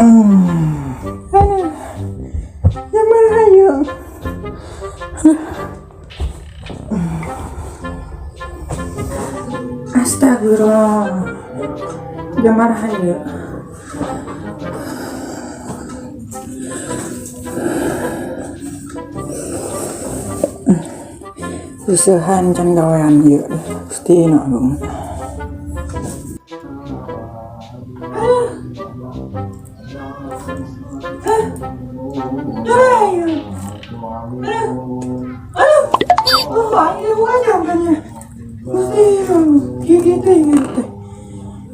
Aduh. Yang mana ayo? Astagfirullah. Yang mana ayo? Usahan can gawean ieu. Gusti nu Agung.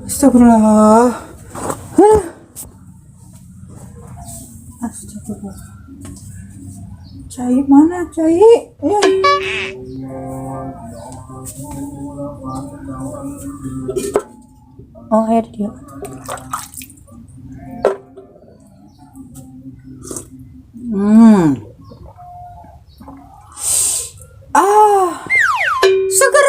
Astagfirullah. Astagfirullah. Cai mana cai? Ya. Oh, air dia. Ah, seger.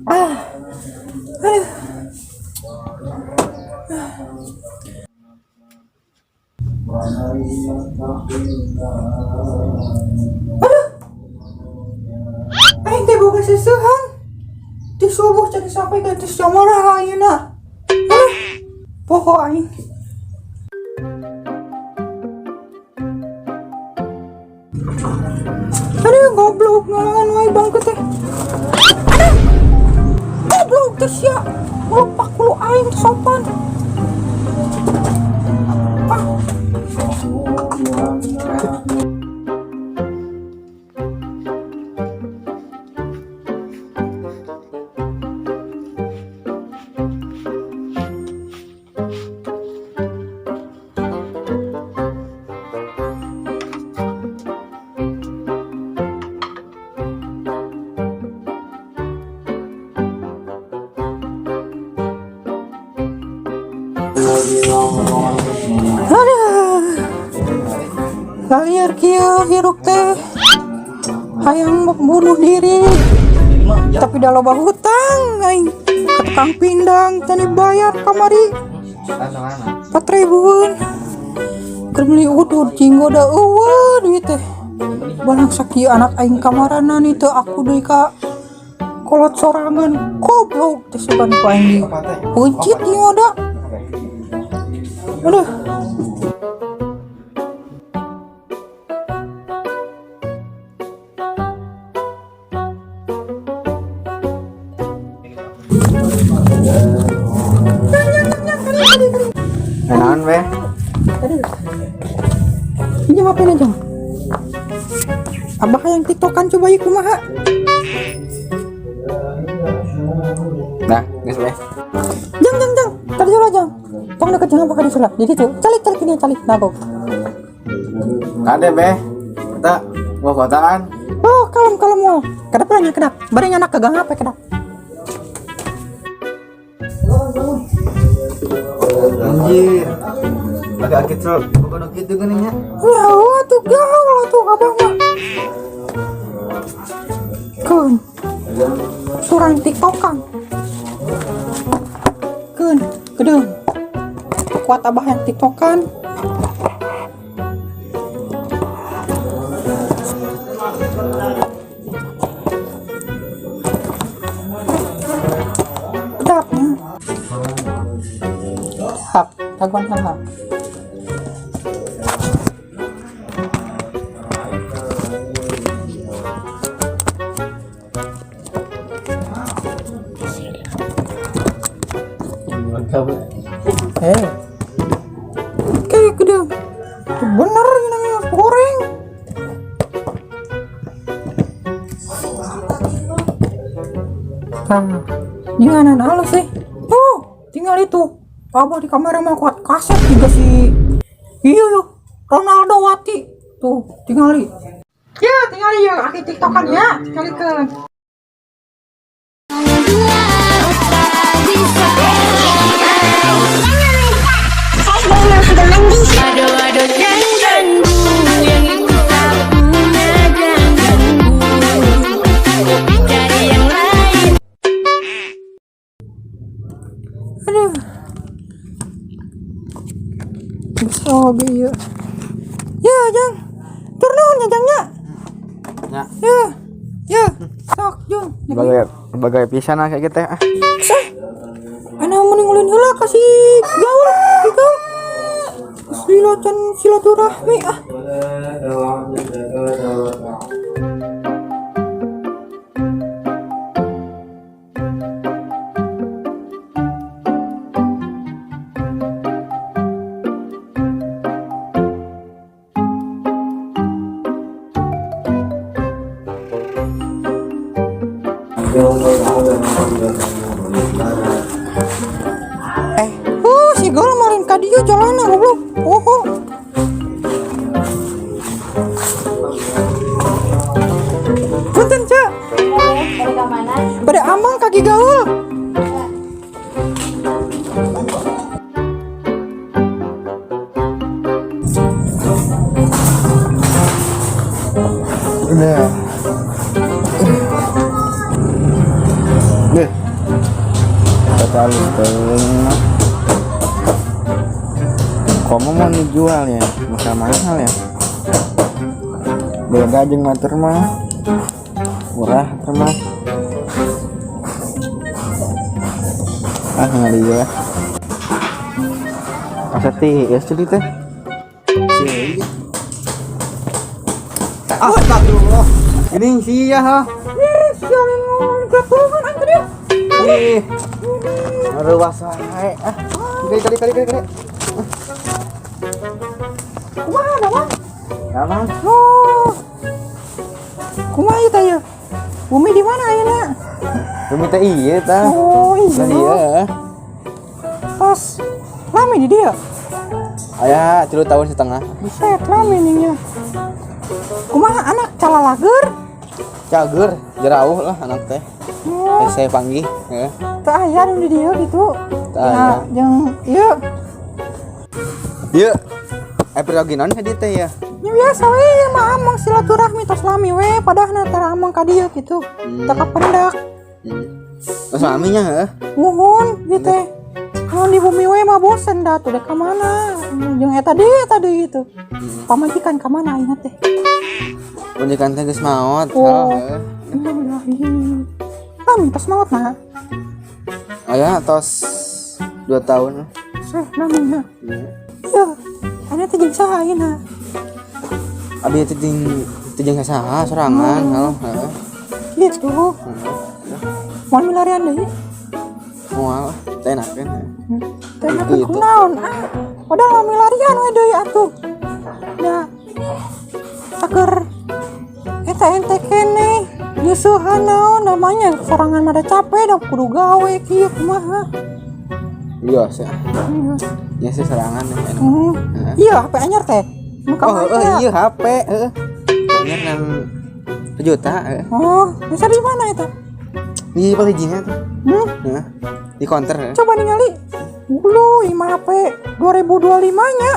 Ah, aduh. Aduh. Aing teh boga seuseuhan. Ti subuh can sampai ka tos sabaraha ayeuna. Aduh. Poho aing. Aduh, goblok ngalangan wae bangke teh. Aduh. Goblok teh sia. Ngelupak hulu aing teh sopan. Ah. Aduh. Kalian kieu hirup teh hayang bunuh diri tapi dah loba hutang aing ke tukang pindang tadi bayar kamari 4 ribuan keur beli udud jinggo da eueuh duit teh barang sakieu anak aing kamaranan itu aku deui ka kolot sorangan goblok teh sugan ku aing di peuncit jinggo da. Aduh. Naon be? Ini ngapain aja? Abah yang tiktokan coba yuk kumaha? Nah, geus be. Jang jang jang, tadi lah jang. Tong deket jangan pakai di sebelah. Jadi tuh, calik calik ini calik nagok. Kade be. Kita mau kotaan. Oh, kalem kalem mau. Kedap nanya kedap. Bareng anak kegang apa kedap? Anjir. Agak kecil, bukan gitu kan nya. Ya, tuh gaul lah tuh abah mah. Keun. Surang tiktokan. Keun, kedeung. Kuat abah yang tiktokan. Kedapnya. Hap, taguan hap. Eh. Oke, gede. Bener ini namanya goreng. Nah, ini nganan halus sih. Tuh, tinggal itu. Abah di kamera mah kuat kaset juga si. Iya yo, Ronaldo Wati. Tuh, tinggal Ya, tinggal ya, aki tiktokan ya, tinggal ke. Oh, iya. Ya, Jang. Tur nuhun ya, Jang nya. Ya. Ya. Ya, sok, Jung. Bagai bagai pisan ah kayak gitu ah. Seh. Ana mending ulin heula ka si Gaul, si Gaul. Sila can silaturahmi ah. Eh, si Gaul malin ka dieu jalanna goblok. Oh, oh. Punten, Cak. Dari mana? Pada amang kaki gaul. Udah. Deh. Total setengah. Kamu mau dijual ya? Masa mahal ya? Beda jeung motor mah. Murah motor mah. Ah, nggak dijual. Masa tiis jadi teh? Astagfirullah. Ini sia ha. Ih, sialin gatuhan aing tadi. Ih. Ruas wae. Ah. Kali kali kali kali kali. Kumaha da, Bang? Ya, Bang. Oh. Kumaha ieu teh ya? Bumi di mana ayeuna? Bumi teh ieu tah. Oh, iya. Nah, iya. Tos lami di dia. Aya 3,5 tahun. Buset, lami nih. Kumaha anak calalager? Cager, jauh lah anak teh. Oh, Saya panggih, heeh. teu aya nu di dieu gitu. Teu aya. Nah, jeung ieu. Ieu. Eh, peryogi naon ka dieu teh ya? Nya biasa we ieu mah amang silaturahmi tos lami we padahal tara amang ka dieu gitu. Teu kapendak. Oh, suaminya heeh. Muhun ieu teh. Mun di bumi we mah bosen dah tuh dek ka mana. Jeung eta deui eta deui gitu. Pamajikan ka mana ayeuna teh? Pamajikan teh geus maot. Oh. Heeh. Innalillahi. Lami tos maot nah. Aya tos 2 tahun. Seh namanya. Ya, ana teh jeung saha ayeuna? Abi teh jeung saha sorangan, halo, heeh. Gitu. Moal milarian deui. Moal, teh enakeun. Teh enak Gitu. kunaon ah. Padahal mah milarian we deui atuh. Nah, saker eta ente keneh nyusuhan naon namanya sorangan mah da capek da kudu gawe kieu kumaha. Iya, sih. Iya. Ya sih sorangan enak. Hmm. Iya, HP anyar teh. Nu Oh, kamari heeh, teh. iya HP, heeh. Anyar nang sejuta, heeh. Oh, bisa di mana itu? Di palijinya tuh. Hmm? Heeh. Di konter heeh. Coba ningali. Ulu, ima HP 2025 nya.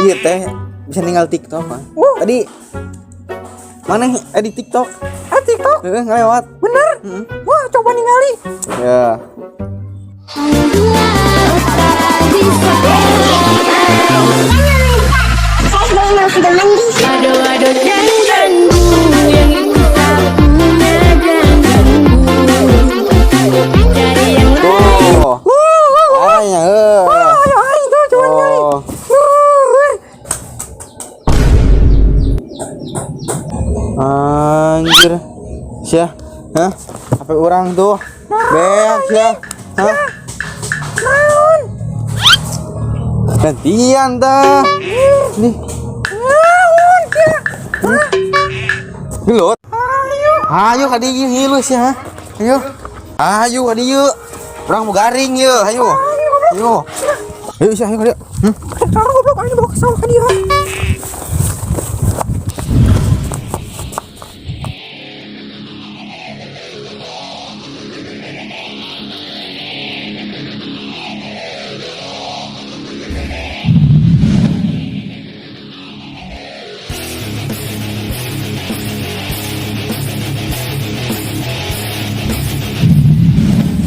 Iya teh, bisa ninggal TikTok mah. Tadi mana di TikTok? Ah, TikTok? Heeh, ngelewat. Bener? Heeh. Wah, coba ningali. Ya. Aduh aduh jangan ganggu yang itu tak punya jangan ganggu cari yang lain. Tuh. Ah, ya, heeh. Wah, ayo aing tuh coba ningali. Oh. Wuh, Anjir. Sia. Hah? HP urang tuh. Beak sia. Hah? Naon? Gantian tah. Nih, Naon kia? Hah? gelut. Ayo. Ayo ka dieu ngilu sia. Ayo. Ayo ka dieu. Urang mau garing ye, ayo. Ayo. Ayo sia, ayo ka dieu. Hmm? Sekarang goblok aing dibawa ke sawah ka dieu.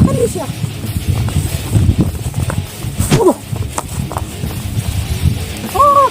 Kan sia. Waduh. Oh,